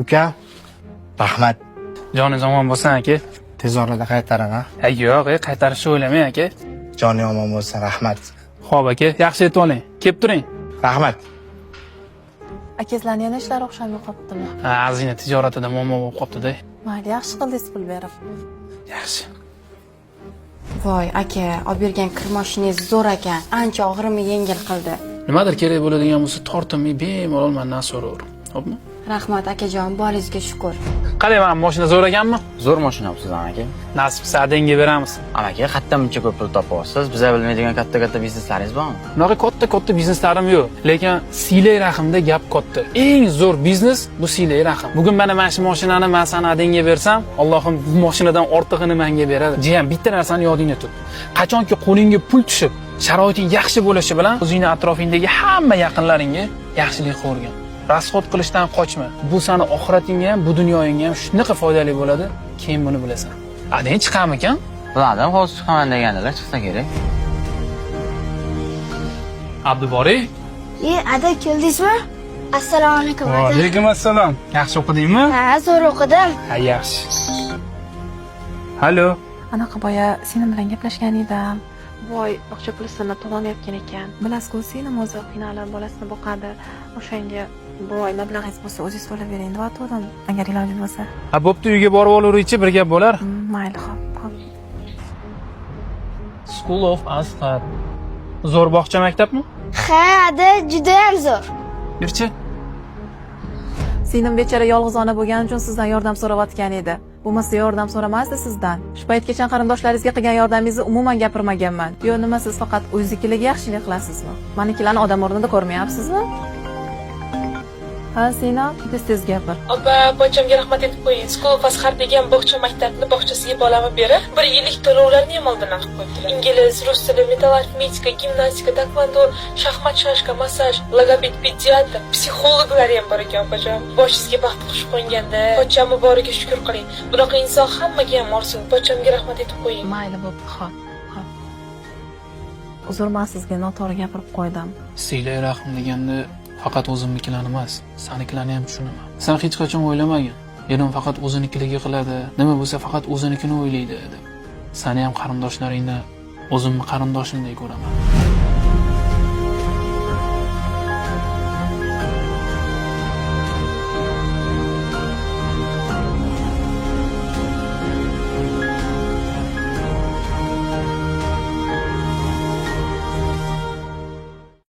Uka, rahmat. Joningiz omon bo'lsin, aka. Tez orada qaytaraman. Ha, yo'q, qaytarishni o'ylamang, aka. Joning omon bo'lsin, rahmat. Xo'p, aka, yaxshi yetib oling. Kelib turing. Rahmat. Akangizlarni yana ishlari o'xshamay qolibdimi? Ha, ozgina tijoratida muammo bo'lib qolibdi-da. Mayli, yaxshi qildingiz pul berib. Yaxshi. Voy aka, olib bergan kir mashinangiz zo'r ekan. Ancha og'irimni yengil qildi. Nimadir kerak bo'ladigan bo'lsa, tortinmay bemalol mendan so'raver. Xo'pmi? Rahmat akajon, boringizga shukur. Qarang, mana mashina zo'r ekanmi? Zo'r mashina olibsiz, aka. Nasib qilsa adangga beramiz. Amaki, qayerdan buncha ko'p pul topyapsiz? Biza bilmaydigan katta-katta bizneslaringiz bormi? Unaqa katta-katta bizneslarim yo'q, lekin siylay rahimda gap katta. Eng zo'r biznes bu siylay rahim. Bugun mana shu mashinani men sani adangga bersam, Allohim bu mashinadan ortig'ini menga beradi. Jiyan, bitta narsani yodingda tut. Qachonki qo'lingga pul tushib, sharoiting yaxshi bo'lishi bilan o'zingni atrofingdagi hamma yaqinlaringga yaxshilik qilgin. Rasxod qilishdan qochma. Bu sani oxiratingga ham, bu dunyoyingga ham shunaqa foydali bo'ladi, keyin buni bilasan. Adang chiqamikan? Bilmadim, hozir chiqaman degandilar, chiqsa kerak. Abduboriy, Ada, keldingizmi? Assalomu alaykum, aka. Alaykum assalom. Yaxshi o'qidingmi? Ha, zo'r o'qidim. Ha, yaxshi. Halo. Anaqa boya singlim bilan gaplashgan edim. Voy, bog'cha pulisini to'lolmayotgan ekan. Bilasiz-ku, singlim o'zi qiynalib bolasini boqadi. O'shanga voy, mablag'ingiz bo'lsa o'zingiz to'lab bering deyotgandim, agar iloji bo'lsa. Ha, bo'pti, uyga borib olaveraychi, bir gap bo'lar. Mayli, xo'p, xo'p. School of Asqar. Zo'r bog'cha maktabmi? Ha, ada, judayam zo'r. Yurchi. Singlim bechora yolg'iz ona bo'lgani uchun sizdan yordam so'rayotgan edi. Bo'lmasa yordam so'ramasdi sizdan. Shu paytgacha qarindoshlaringizga qilgan yordamingizni umuman gapirmaganman. Yo, nima, siz faqat o'zingiznikilarga yaxshilik qilasizmi? Manikilarni odam o'rnida ko'rmayapsizmi? Ha, Sina, tez tez gapir. Opa, pochchamga rahmat aytib qo'ying. School of Azhar degan bog'cha maktabni bog'chasiga bolamni berib, bir yillik to'lovlarni ham oldindan qilib qo'yibdilar. Ingliz, rus tili, metall arifmetika, gimnastika, taekvondo, shaxmat, shashka, massaj, logoped, pediatr, psixologlar ham bor ekan, opajon. Boshingizga baxt qush qo'nganda, pochchamni boriga shukur qiling. Bunaqa inson hammaga ham orzu. Pochchamga rahmat aytib qo'ying. Mayli, bo'pti, xo'p, xo'p. Uzr, man sizga noto'g'ri gapirib qo'ydim. Siylay rahm deganda faqat o'zimnikilarni emas, sanikilarni ham tushunaman. Sen hech qachon o'ylamagin. Erim faqat o'zinikiligi qiladi, nima bo'lsa faqat o'zinikini o'ylaydi deb. Sani ham qarindoshlaringni o'zimni qarindoshimdek ko'raman.